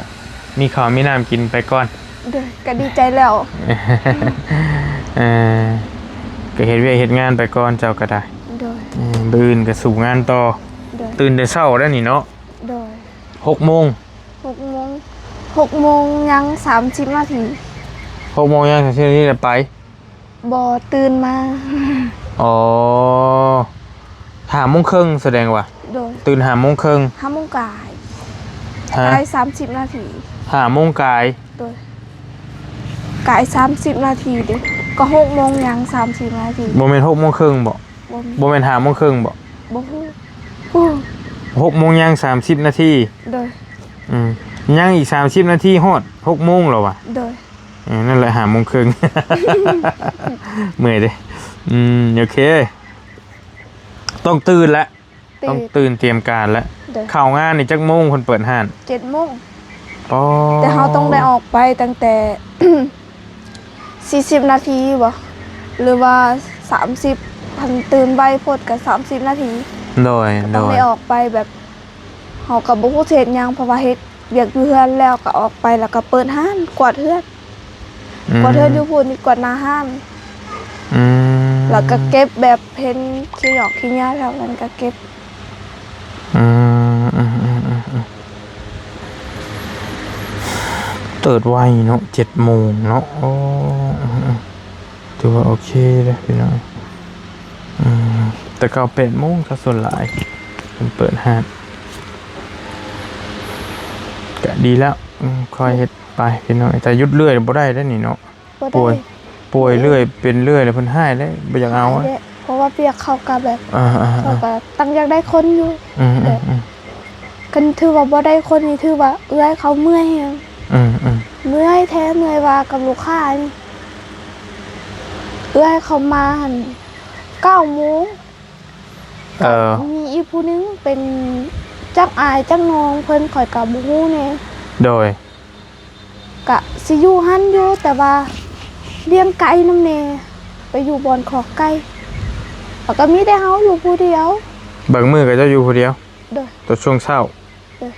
ມີເຂົ້າມີນ້ຳກິນໄປກ່ອນ. ໂດຍ ກໍດີໃຈແລ້ວ. ເອີ ກໍເຮັດວຽກເຮັດງານໄປກ່ອນ ເຈົ້າກໍໄດ້. ໂດຍ ເອີ ມື້ອື່ນກໍສູ້ງານຕໍ່. ໂດຍ ຕື່ນແຕ່ເຊົ້າໄດ໋ນີ້ເນາະ. ໂດຍ ຫົກໂມງ ຫົກໂມງ ຫົກໂມງຍັງສາມສິບນາທີ. ຫົກໂມງຍັງສາມສິບນາທີແລ້ວໄປ? ບໍ່ ຕື່ນມາ. ອໍ ຫ້າໂມງເຄິ່ງ ສະແດງວ່າ ໂດຍ ຕື່ນຫ້າໂມງເຄິ່ງ ຫ້າໂມງກາຍ ຮະ? ກາຍສາມສິບນາທີ. ຫ້າໂມງກາຍ? ໂດຍ ກາຍສາມສິບນາທີເດ້ ກໍຫົກໂມງຍັງສາມສິບນາທີ. ບໍ່ແມ່ນຫົກໂມງເຄິ່ງບໍ? ບໍ່ແມ່ນ ບໍ່ແມ່ນຫ້າໂມງເຄິ່ງບໍ? ບໍ່ຮູ້. ຫົກໂມງຍັງສາມສິບນາທີ. ໂດຍ ອືມ ຍັງອີກສາມສິບນາທີຮອດຫົກໂມງແລ້ວຫວາ? ໂດຍ ເອີ ນັ້ນແຫຼະ ຫ້າໂມງເຄິ່ງ ເມື່ອຍເດ້. ອືມ ໂອເຄ ຕ້ອງຕື່ນແຫຼະ ຕື່ນ ຕ້ອງຕື່ນຕຽມການແຫຼະ. ໂດຍ ເຂົ້າງານນີ້ຈັກໂມງເພິ່ນເປີດຮ້ານ? ເຈັດໂມງ. ອໍ ແຕ່ເຮົາຕ້ອງໄດ້ອອກໄປຕັ້ງແຕ່ ສີ່ສິບນາທີບໍ ຫຼືວ່າສາມສິບ ຄັນຕື່ນໄວໂພດກໍສາມສິບນາທີ. ໂດຍ ກໍຕ້ອງ ໂດຍ ໄດ້ອອກໄປແບບ ເຮົາກໍບໍ່ຮູ້ຊິເຮັດຫຍັງ ເພາະວ່າເຮັດວຽກຢູ່ເຮືອນແລ້ວກໍອອກໄປ ແລ້ວກໍເປີດຮ້ານ ກວາດເຮືອນ. ອືມ ກວາດເຮືອນຢູ່ພຸ້ນ ກວາດໜ້າຮ້ານ. ອືມ ແລ້ວກໍເກັບແບບເຫັນຂີ້ຫຍອກຂີ້ເຫຍື້ອແຖວນັ້ນກໍເກັບ. ອືມ ອືມ ເປີດໄວເນາະ ເຈັດໂມງເນາະ. ໂອ້ ອືມ ອືມ ຖືວ່າໂອເຄເດ້ພີ່ນ້ອງ. ອືມ ແຕ່ເກົ່າແປດໂມງຊະສ່ວນຫຼາຍເພິ່ນເປີດຮ້ານ ກະດີແລ້ວ. ອືມ ຄ່ອຍເຮັດໄປພີ່ນ້ອງ ແຕ່ຢຸດເລື້ອຍບໍ່ໄດ້ເດ້ນີ້ເນາະ. ບໍ່ໄດ້ ປ່ວຍ ປ່ວຍເລື້ອຍ ເປັນເລື້ອຍແລ້ວເພິ່ນຮ້າຍເດ້ ບໍ່ຢາກເອົາ. ເພາະວ່າວຽກເຂົາກໍແບບ ອ່າໆໆ ເຂົາກໍຕັ້ງຢາກໄດ້ຄົນຢູ່. ອືມໆໆ ແບບ ຄັນຖືວ່າບໍ່ໄດ້ຄົນນີ້ ຖືວ່າເອື້ອຍເຂົາເມື່ອຍແຮງ. ອືມໆ ເມື່ອຍແທ້ ເມື່ອຍວ່າກັບລູກຄ້ານີ້ ເອື້ອຍເຂົາມາຫັ້ນເກົ້າໂມງ. ເອີ ມີອີກຜູ້ໜຶ່ງເປັນຈັກອ້າຍຈັກນ້ອງເພິ່ນ ຂ້ອຍກໍບໍ່ຮູ້ແນ່. ໂດຍ ກະຊິຢູ່ຫັ້ນຢູ່ ແຕ່ວ່າລ້ຽງໄກ່ນຳແດ່ ໄປຢູ່ບ່ອນຄອກໄກ່ ແລ້ວກໍມີແຕ່ເຮົາຢູ່ຜູ້ດຽວ. ບາງມື້ກໍເຈົ້າຢູ່ຜູ້ດຽວ? ໂດຍ ຕອນຊ່ວງເຊົ້າ. ໂດຍ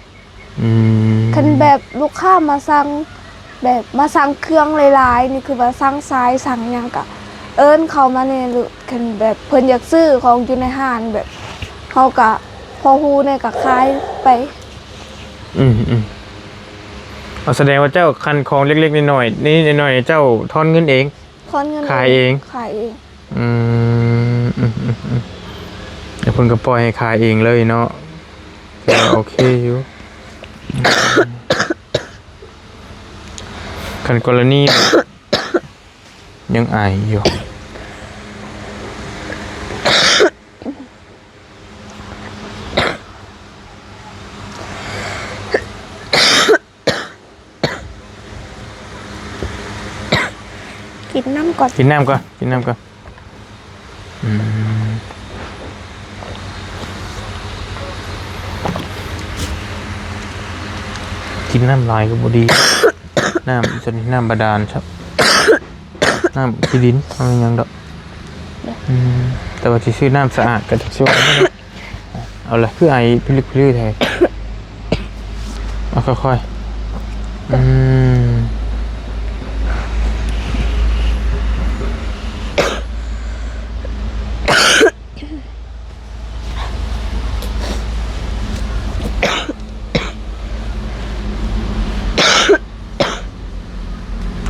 ອືມ ຄັນແບບລູກຄ້າມາສັ່ງ ແບບມາສັ່ງເຄື່ອງຫຼາຍໆນີ້ ຄືວ່າສັ່ງຊາຍສັ່ງຫຍັງ ກະເອີ້ນເຂົາມາແດ່ ຫຼືຄັນແບບເພິ່ນຢາກຊື້ຂອງຢູ່ໃນຮ້ານ ແບບເຮົາກະພໍຮູ້ແດ່ ກະຂາຍໄປ. ອືມໆ ເອົາ ສະແດງວ່າເຈົ້າຄັນຂອງເລັກໆນ້ອຍໆ ນີ້ນ້ອຍໆ ເຈົ້າຖອນເງິນເອງ ຖອນເງິນ ຂາຍເອງ ຂາຍເອງ. ອືມ ອືມໆໆ ແລ້ວເພິ່ນກໍປ່ອຍໃຫ້ຂາຍເອງເລີຍເນາະ ຖືວ່າໂອເຄຢູ່. ຄັນກໍລະນີ ຍັງໄອຢູ່. ກິນນ້ຳກ່ອນ ກິນນ້ຳກ່ອນ ກິນນ້ຳກ່ອນ. ອືມ ກິນນ້ຳຫຼາຍກໍບໍ່ດີ. ນ້ຳ ສ່ວນນີ້ນ້ຳບາດານຊະ ນ້ຳຂີ້ດິນ ບໍ່ມີຫຍັງດອກ. ອືມ ແຕ່ວ່າຊິຊື້ນ້ຳສະອາດກໍຈັກຊິວ່າ ເອົາລະ ຄືໄອພິລຶກພິລຶກແທ້. ເອົາ ຄ່ອຍໆ. ອືມ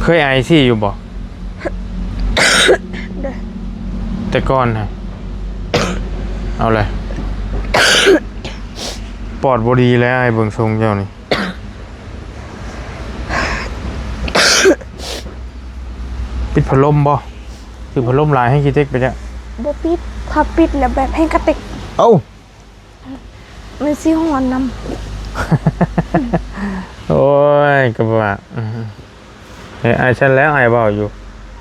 ເຄີຍໄອຊີ້ຢູ່ບໍ່? ໂດຍ ແຕ່ກ່ອນຫັ້ນ. ເອົາແຫຼະ ປອດບໍ່ດີແລ້ວ ອ້າຍເບິ່ງຊົງເຈົ້ານີ້. ປິດພັດລົມບໍ່? ຖືພັດລົມຫຼາຍແຮງຂີ້ເຕັກໄປຈ້ະ. ບໍ່ປິດ ຖ້າປິດແລ້ວແບບແຮງກະເຕັກ. ເອົ້າ ມັນຊິຮ້ອນນຳ. ໂອ້ຍ ກໍວ່າ ອືມ ເອີ ອ້າຍຊັ້ນແລ້ວ ອ້າຍເວົ້າຢູ່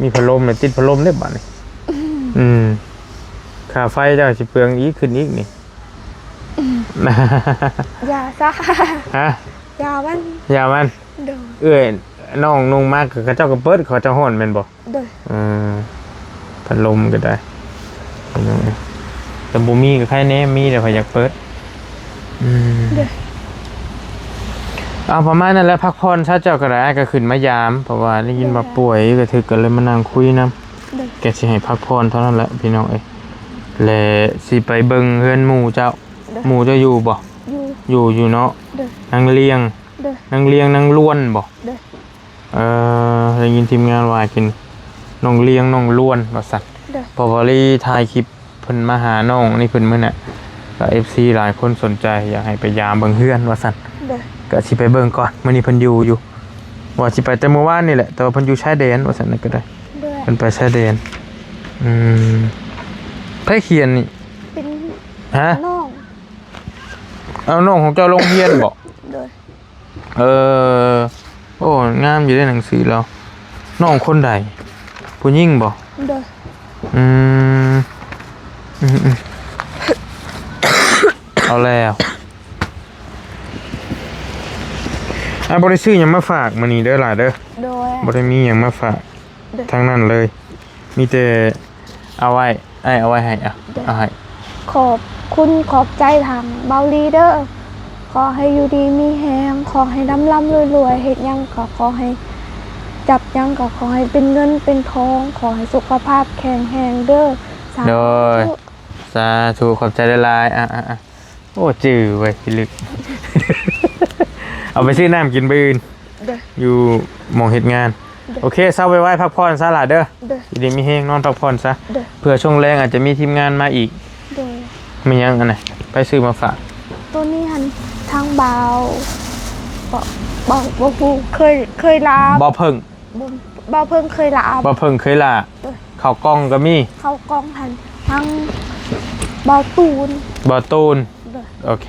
ມີພັດລົມແລ້ວ ຕິດພັດລົມເດ້ບາດນີ້. ອືມ ອືມ ຄ່າໄຟເຈົ້າຊິເປືອງອີກ ຂຶ້ນອີກນີ້. ອືມ ຢ່າຊະ. ຮະ? ຢ່າມັນ ຢ່າມັນ. ໂດຍ ເອື້ອຍນ້ອງນຸ່ງມາ ເຂົາເຈົ້າກໍເປີດ ເຂົາເຈົ້າຮ້ອນແມ່ນບໍ່? ໂດຍ ເອີ ພັດລົມກໍໄດ້ ພີ່ນ້ອງເອີຍ. ແຕ່ບໍ່ມີກໍໃຄແດ່ ມີແຕ່ໃຜຢາກເປີດ. ອືມ ໂດຍ ເອົາ ປະມານນັ້ນແຫຼະ ພັກຜ່ອນຊະເຈົ້າກໍໄດ້ ອ້າຍກໍຂຶ້ນມາຢາມ ເພາະວ່າໄດ້ຍິນວ່າ ໂດຍ ປ່ວຍ ກະຖືກກໍເລີຍມານັ່ງຄຸຍນຳ. ໂດຍ ກະຊິໃຫ້ພັກຜ່ອນເທົ່ານັ້ນແຫຼະ ພີ່ນ້ອງເອີຍ. ແລະ ຊິໄປເບິ່ງເຮືອນໝູ່ເຈົ້າ. ໂດຍ ໝູ່ເຈົ້າຢູ່ບໍ່? ຢູ່ ຢູ່ ຢູ່ເນາະ. ໂດຍ ນາງລຽງ. ໂດຍ ນາງລຽງ ນາງລວນບໍ່? ໂດຍ ເອີ ໄດ້ຍິນທີມງານວ່າກິນ ນ້ອງລຽງ ນ້ອງລວນວ່າຊັ້ນ. ໂດຍ ເພາະວ່າລີຖ່າຍຄລິບເພິ່ນມາຫານ້ອງນີ້ເພິ່ນມື້ນະ ກໍເອັຟຊີຫຼາຍຄົນສົນໃຈ ຢາກໃຫ້ໄປຢາມເບິ່ງເຮືອນວ່າຊັ້ນ. ໂດຍ ກໍຊິໄປເບິ່ງກ່ອນ ມື້ນີ້ເພິ່ນຢູ່ຢູ່ ວ່າຊິໄປແຕ່ມື້ວານນີ້ແຫຼະ ແຕ່ວ່າເພິ່ນຢູ່ຊາຍແດນວ່າຊັ້ນ ນັ້ນກໍໄດ້. ໂດຍ ເພິ່ນໄປຊາຍແດນ. ອືມ ໃຜຂຽນນີ້? ເປັນ ຮະ? ນ້ອງ. ເອົາ ນ້ອງຂອງເຈົ້າລົງຮຽນບໍ່? ໂດຍ ເອີ ໂອ້ ງາມຢູ່ເດ້ໜັງສືລາວ. ນ້ອງຄົນໃດ? ຜູ້ຍິງບໍ່? ໂດຍ ອືມ ອືມ ອືມ ເອົາແລ້ວ. ອ້າຍບໍ່ໄດ້ຊື້ຫຍັງມາຝາກມື້ນີ້ເດີຫຼ້າເດີ. ໂດຍ ບໍ່ໄດ້ມີຫຍັງມາຝາກ ໂດຍ ທາງນັ້ນເລີຍ. ມີແຕ່ເອົາໄວ້ ອ້າຍເອົາໄວ້ໃຫ້ ເອົາ ເອົາໃຫ້. ຂອບຄຸນຂອບໃຈທາງເບົາລີເດີ ຂໍໃຫ້ຢູ່ດີມີແຮງ ຂໍໃຫ້ລ່ຳໆລວຍໆ ເຮັດຫຍັງກໍຂໍໃຫ້ ຈັບຫຍັງກໍຂໍໃຫ້ເປັນເງິນເປັນທອງ ຂໍໃຫ້ສຸຂະພາບແຂງແຮງເດີ. ສາທຸ ໂດຍ ສາທຸ ຂອບໃຈຫຼາຍໆ. ອ່າໆໆ ໂອ້ ຈື່ໄວ້ພິລຶກ ເອົາໄປຊື້ນ້ຳກິນມື້ອື່ນ. ໂດຍ ຢູ່ໝ່ອງເຮັດງານ. ໂດຍ ໂອເຄ ເຊົາໄວໆ ພັກຜ່ອນຊະຫຼ້າເດີ. ໂດຍ ຢູ່ດີມີແຮງ ນອນພັກຜ່ອນຊະ. ໂດຍ ເພື່ອຊ່ວງແລງອາດຈະມີທີມງານມາອີກ. ໂດຍ ແມ່ນຫຍັງອັນນັ້ນ? ໃຜຊື້ມາຝາກ? ໂຕນີ້ຫັ້ນ ທາງບ່າວ ບ່າວ ບ່າວ ບໍ່ຮູ້ ເຄີຍ ເຄີຍລາ ບ່າວເພິ່ງ. ບໍ່ ບ່າວເພິ່ງເຄີຍລາ ບ່າວເພິ່ງເຄີຍລາ. ໂດຍ ເຂົ້າກ່ອງກໍມີ ເຂົ້າກ່ອງຫັ້ນ ທາງບ່າວຕູນ ບ່າວຕູນ. ໂດຍ ໂອເຄ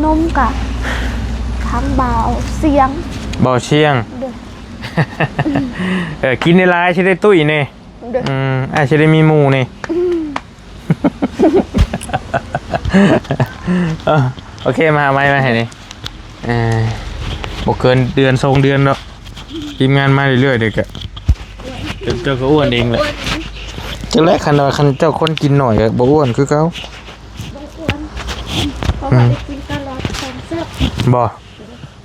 ນົມກະທາງບ່າວຊຽງ ບ່າວຊຽງ. ໂດຍ ເອີ ກິນຫຼາຍໆ ຊິໄດ້ຕຸ້ຍແນ່. ໂດຍ ອືມ ອ້າຍຊິໄດ້ມີໝູ່ແນ່. ອືມ ເອີ ໂອເຄ ມາຫາໄມ້ມາໃຫ້ນີ້. ເອີ ບໍ່ເກີນເດືອນສອງເດືອນດອກ ທີມງານມາເລື້ອຍໆ ເດີກະ ເຈົ້າກໍອ້ວນເອງແຫຼະ. ຈັກແລະ ຄັນວ່າ ຄັນເຈົ້າຄົນກິນໜ້ອຍກໍບໍ່ອ້ວນຄືເກົ່າ. ບໍ່ອ້ວນ ເພາະວ່າ ອືມ ໄດ້ກິນຕະຫຼອດຂອງແຊບ. ບໍ່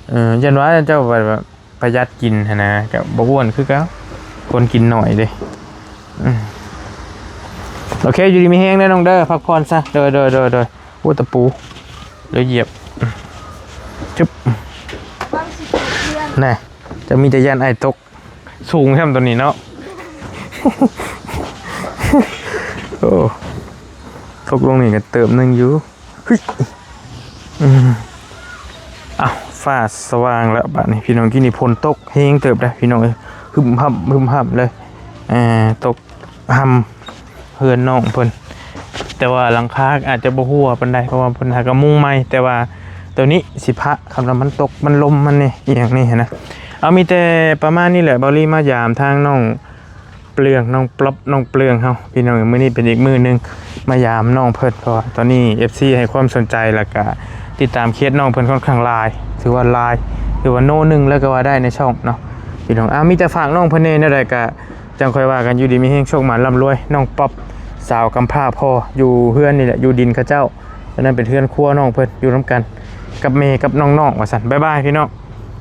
ເອີ ຢ້ານວ່າເຈົ້າແບບວ່າ ປະຢັດກິນຫັ້ນນະ ກໍບໍ່ອ້ວນຄືເກົ່າ ຄົນກິນໜ້ອຍເດ້. ອືມ ໂອເຄ ຢູ່ດີມີແຮງເດີນ້ອງເດີ ພັກຜ່ອນຊະ. ໂດຍ ໂດຍ ໂດຍ ໂດຍ. ໂອ້ ຕະປູ ແລ້ວຢຽບ ອືມ ຈຶບ ອືມ ວາງຊິໄປ ແນ່ ຈະມີແຕ່ຢ້ານອ້າຍຕົກ ສູງແທ້ຕົວນີ້ເນາະ. ໂອ້ ຕົກລົງນີ້ກໍເຕີບໜຶ່ງຢູ່. ເຮີ້ຍ ອືມ ອ້າວ ຟ້າສະຫວ່າງແລ້ວບາດນີ້ພີ່ນ້ອງ. ກີ້ນີ້ຝົນຕົກແຮງເຕີບເດ້ພີ່ນ້ອງເອີຍ ຫຶ້ມຫໍ້າ ຫຶ້ມຫໍ້າເລີຍ. ເອີ ຕົກຫໍ້າເຮືອນນ້ອງເພິ່ນ ແຕ່ວ່າຫຼັງຄາອາດຈະບໍ່ຮົ່ວປານໃດ ເພາະວ່າເພິ່ນຫາກະມຸງໃໝ່. ແຕ່ວ່າໂຕນີ້ຊິພະ ຄັນວ່າມັນຕົກ ມັນລົມ ມັນນີ້ ອີ່ຫຍັງນີ້ຫັ້ນນະ. ເອົາ ມີແຕ່ປະມານນີ້ແຫຼະ ເບົາລີມາຢາມທາງນ້ອງ ເປືອງ ນ້ອງປລັອບ ນ້ອງເປືອງເຮົາ ພີ່ນ້ອງເອີຍ. ມື້ນີ້ເປັນອີກມື້ໜຶ່ງມາຢາມນ້ອງເພິ່ນ ເພາະວ່າຕອນນີ້ເອັຟຊີໃຫ້ຄວາມສົນໃຈ ແລ້ວກະຕິດຕາມເຄສນ້ອງເພິ່ນຄ່ອນຂ້າງຫຼາຍ ຖືວ່າຫຼາຍ ຖືວ່າໂນໜຶ່ງເລີຍກໍວ່າໄດ້ໃນຊ່ອງເນາະ ພີ່ນ້ອງ. ອ່າ ມີແຕ່ຝາກນ້ອງເພິ່ນແດ່ແນວໃດກະຈັ່ງຄ່ອຍວ່າກັນ ຢູ່ດີມີແຮງ ໂຊກໝານລ່ຳລວຍ. ນ້ອງປັອບ ສາວກຳພ້າພໍ່ ຢູ່ເຮືອນນີ້ແຫຼະ ຢູ່ດິນເຂົາເຈົ້າ ອັນນັ້ນເປັນເຮືອນຄົວນ້ອງເພິ່ນ ຢູ່ນຳກັນກັບແມ່ກັບນ້ອງໆ ວ່າຊັ້ນ. ບາຍບາຍ ພີ່ນ້ອງ.